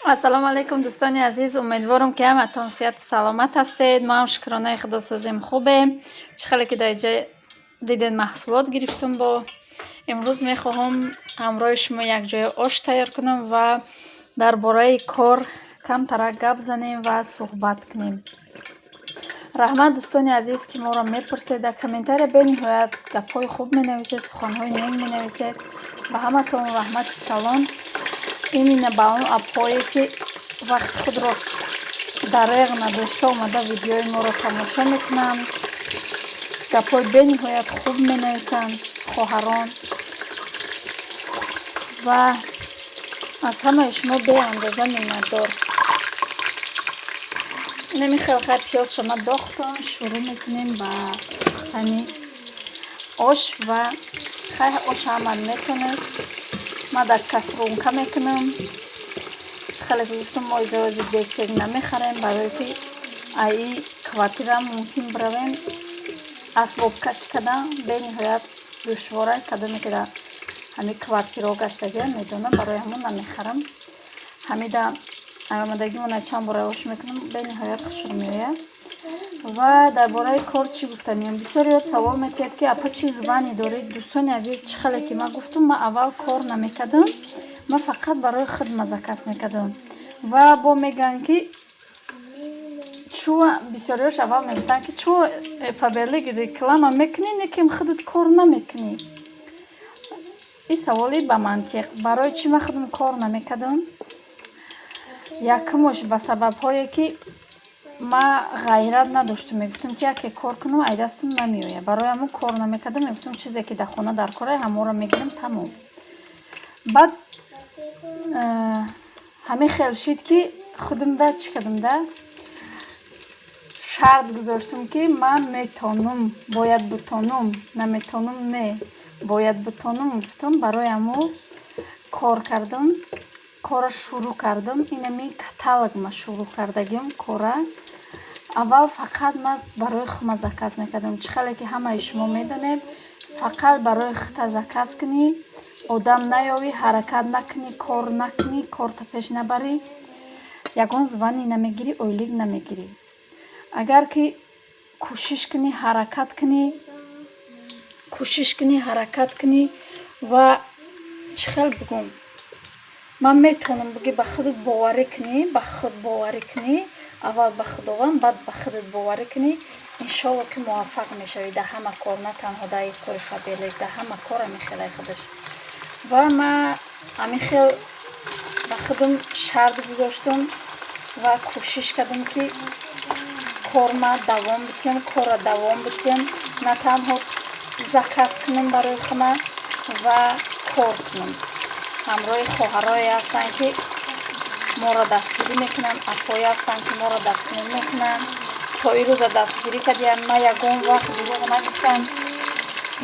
Ассалому алайкум, дӯстони азиз. Умедворам, ки ҳаматон сиҳату саломат ҳастед. Мо ҳам, шукронаи Худо, созем, хубем. Чӣ хеле ки дар ҷо дидед, маҳсулот гирифтум. Бо имрӯз мехоҳам ҳамроҳи шумо якҷоя ош тайёр кунам ва дар бораи кор камтарак гап занем ва суҳбат кунем. Раҳмат, дӯстони азиз, ки моро мепурсед, дар комментария бениҳоят гапҳои хуб менависед, суханҳои нек менависед. Ба ҳаматон раҳмати калон, именно ба он апҳое, ки вақти худро дареғ надошта, омада видеои моро тамошо мекунанд, гапҳои бениҳоят хуб менависанд хоҳарон. Ва аз ҳамаи шумо беандоза миннатдор. Инами хел хай пиёзшо ма дохтам, шурӯъ мекунем ба пухтани ош. Ва хай, ош ҳама метонед, ма дар кастрюлька мекунам. Чӣ хеле ки гуфтам, мо иҷози дег намехарем, барое ки аи квартира мумкин биравем, асбобкашӣ кардан бениҳоят душвора. Кадоме ки дар ҳамин квартираҳо гаштагиам, медонам. Барои ҳамон намехарам. Ҳамида омодагимона чанд бора ош мекунам, бениҳоят хушрӯ меояд. Ва дар бораи кор чӣ гуфтаниям? Бисёриёт савол метиҳад, ки апа, чӣ звание доред? Дӯстони азиз, чӣ хеле ки ман гуфтам, ман аввал кор намекардам, ман фақат барои худ заказ мекардам. Ва бо мегӯянд, ки чӯ, бисёриёш аввал мегуфтанд, ки чӯ Фаберлик реклама мекунӣ, лекин худат кор намекунӣ? Ин саволи ба мантиқ. Барои чӣ ман худам кор намекардам? Якумош, ба сабабҳое ки ма ғайрат надоштам. Мегуфтам, ки яке кор кунам, ай дастам намеояд. Барои ҳамон кор намекардам. Мегуфтам, чизе ки дар хона дар кора, ҳамонро мегирам, тамом. Баъд ҳамин хел шид, ки худумда чӣ кардам, шарт гузоштум, ки ман метонум, бояд бутонум, наметонум не, бояд бутонум, гуфтам. Барои ҳамо кор кардам, кора шурӯъ кардам. Инами каталог ма шурӯъ кардагим кора. Аввал фақат ман барои хума заказ мекардам. Чӣ хеле ки ҳамаи шумо медонед, фақат барои хута заказ кунӣ, одам наёвӣ, ҳаракат накунӣ, кор накунӣ, корта пеш набарӣ, ягон звание намегирӣ, ойлик намегирӣ. Агар ки кӯшиш кунӣ, ҳаракат кунӣ, кӯшиш кунӣ, ҳаракат кунӣ ва, чӣ хел бигӯм, ман метавонам бигӯӣ, ба худат боварӣ кунӣ, ба худ боварӣ кунӣ, аввал ба Худованд, баъд ба худат боварӣ кунӣ, иншоалло, ки муваффақ мешавӣ дар ҳама кор, на танҳо дар ин кори Фаберлик, дар ҳама кор ҳамин хелай худаш. Ва ман ҳамин хел ба худам шарт гузоштум ва кӯшиш кардам, ки корма давом битиҳам, корро давом битиҳам, на танҳо заказ кунам барои хума ва кор кунам. Ҳамроҳи хоҳарое ҳастанд, ки моро дастгирӣ мекунанд, апое ҳастанд, ки моро дастгирӣ мекунанд, то ирӯза дастгирӣ кардиянд. Ман ягон вақт дурӯғ нагуфтам.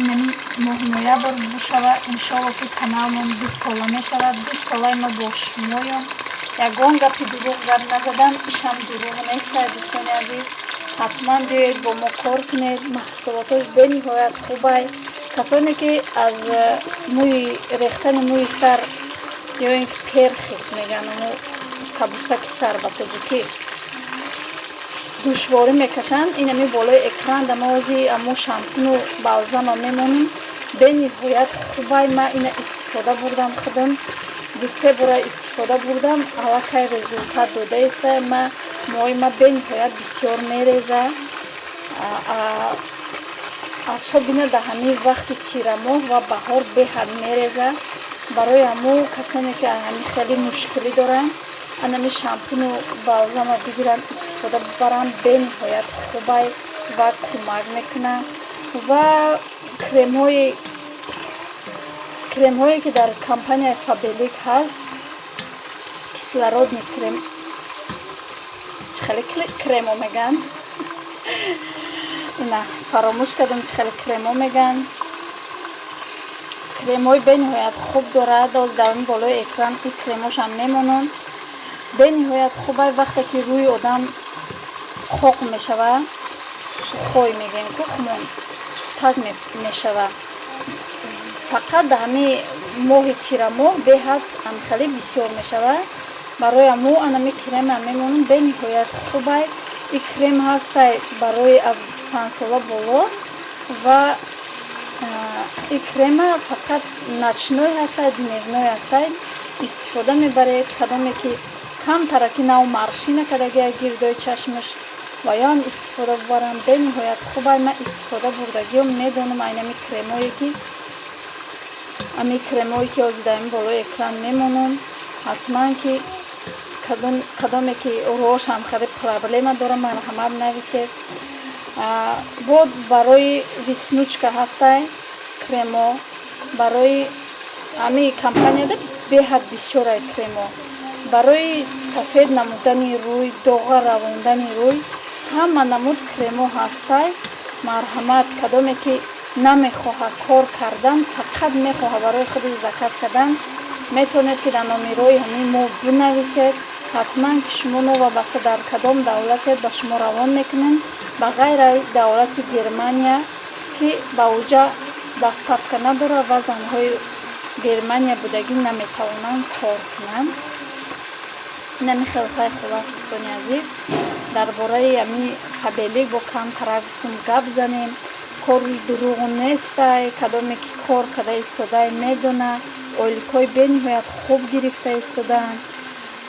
Инами моҳи ноябр бишавад, иншоалло, ки каналмон 2 сола мешавад. 2 солаи мо бо шумоём. Ягон гапи дурӯғ гап назадам, ишам дурӯғ нест. Дӯстони азиз, ҳатман биёед, бо мо кор кунед. Маҳсулотош бениҳоят хубай. Касоне ки аз мӯи рехтани мӯи сар ё ин ки перхоть мегӯянд, амо сабусаки сар ба тоҷикӣ, душворӣ мекашанд, инами болои экран дамози амо шампуну балзама мемонем, бениҳоят хубай. Ман ина истифода бурдам, худам ду-се бора истифода бурдам, аллакай результат додаиста. Ма мои ма бениҳоят бисёр мереза, особенно дар ҳамин вақти тирамоҳ ва баҳор беҳад мереза. Барои ҳамо касоне ки ҳамин хеле мушкилӣ доранд, анами шампуну балзама бигиранд, истифода бибаранд, бениҳоят хубай ва кӯмак мекунад. Ва кремҳое, ки дар компанияи Фаберлик ҳаст, кислородный крем, чӣ хеле кремо мегӯянд, ина фаромӯш кардам, чӣ хеле кремо мегӯянд, кремҳои бениҳоят хуб дорад. Оз дар болои экран ин кремошам мемонам, бениҳоят хубай. Вақте ки рӯи одам қоқ мешавад, сухой мегӯем ку, хумон сутак мешавад, фақат дар ҳамин моҳи тирамоҳ беҳад амхеле бисёр мешавад. Барои аму анами крема мемонам, бениҳоят хубай. И крем ҳастай барои аз 25 сола боло ва и крема фақат ночной ҳастай, дневной ҳастай, истифода мебаред. Кадоме ки камтараки нав морщина кардагия гирдои чашмаш ва ёам истифода бубарам, бениҳоят хубай. Ман истифода бурдагиём медонам. Айнами кремое ки, ами кремое ки ҳозир дар ин болои экран мемонам, ҳатман ки кадоме ки рӯҳош ҳам хеле проблема дорам, марҳамат, нависед. Бо барои веснушка ҳастай кремо. Барои ҳамин компанияда беҳад бисёрай кремо барои сафед намудани рӯй, доға равондани рӯй, ҳама намуд кремо ҳастай. Марҳамат, кадоме ки намехоҳад кор кардан, фақат мехоҳад барои худи заказ кардан, метавонед ки дар номерои ҳамин мо бинависед. Ҳатман ки шумо новобаста дар кадом давлатед, ба шумо равон мекунем, ба ғайр аз давлати Германия, ки ба уҷа доставка надорад ва занҳои Германия будагӣ наметавонанд кор кунанд. Инами хелхай. Хулас, дӯстони азиз, дар бораи ҳамин Фаберлик бо камтарак гуфтум гап занем. Кори дурӯғ нестай. Кадоме ки кор карда истодай, медона, ойликҳои бениҳоят хуб гирифта истодаанд.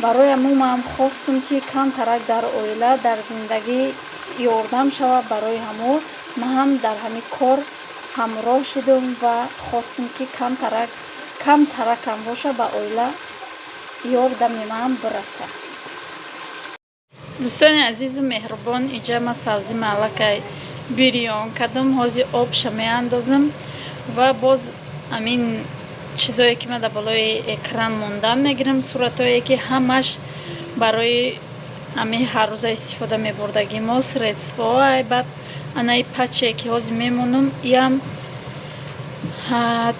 Барои ҳамун ман хостум, ки камтарак дар оила, дар зиндагӣ ёрдам шавад. Барои ҳамун ман ҳам дар ҳамин кор ҳамроҳ шудум ва хостум, ки камтарак, камтаракам боша, ба оила ёрдами ман бирасад. Дӯстони азизу меҳрубон, иҷа ман сабзи маълакай бирён кардам, ҳозир обша меандозам ва боз ҳамин чизое ки ман дар болои экран мондам мегирам, суратҳое ки ҳамаш барои ҳамин ҳаррӯза истифода мебурдагӣ мо средство. Баъд анаи патче ки ҳозир мемонам, иам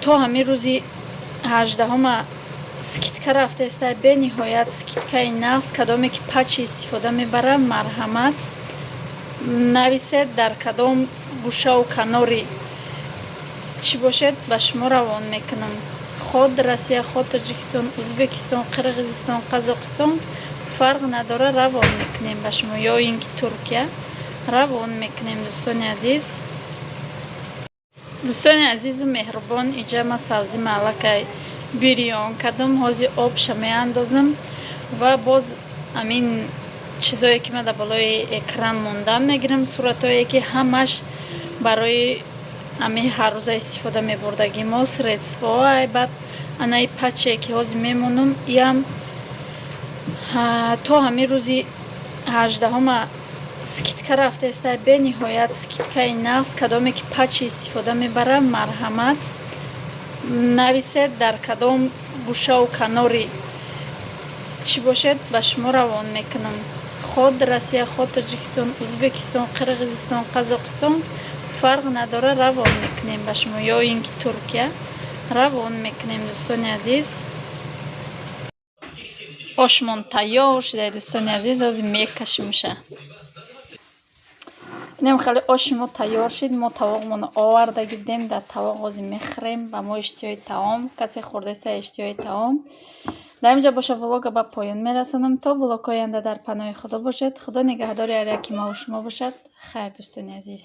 то ҳамин рӯзи 18-ҳума скидка рафтааста, бениҳоят скидкаи нағз. Кадоме ки патчи истифода мебарам, марҳамат, нависед, дар кадом гӯшаву канори чӣ бошед, ба шумо равон мекунам. Ход Россия, ход Тоҷикистон, Ӯзбекистон, Қирғизистон, Қазоқистон, фарқ надорад, равон мекунем ба шумо, ё ин ки Туркия равон мекунем. Дӯстони азиз, дӯстони азизу меҳрубон, иҷа ман сабзи маълакай бирён кардам, ҳозир обша меандозам ва боз ҳамин чизое ки ман дар болои экран мондам мегирам, суратҳое ки ҳамаш барои ҳамин ҳаррӯза истифода мебурдагӣ мо средство. Баъд анаи патче ки ҳозир мемонам, иам то ҳамин рӯзи 18-ҳума скидка рафтааста, бениҳоят скидкаи нағз. Кадоме ки патчи истифода мебарам, марҳамат, нависед, дар кадом гӯшаву канори чӣ бошед, ба шумо равон мекунам. Ход Россия, ход Тоҷикистон, Ӯзбекистон, Қирғизистон, Қазоқистон, фарқ надорад, равон мекунем ба шумо, ё ин ки Туркия равон мекунем. Дӯстони азиз, ошмон тайёр шуда. Дӯстони азиз, ҳозир мекашимша. Инам хеле оши мо тайёр шид. Мо тавоқмонро оварда гирдем, дар тавоқ ҳозир мехӯрем. Ба мо иштиҳои таом, касе хӯрдаиста, иштиҳои таом. Дар инҷа боша, влога ба поён мерасонам. То влогҳои оянда дар паноҳи Худо бошед. Худо нигаҳдори ҳар яки мову шумо бошад. Хайр, дӯстони азиз.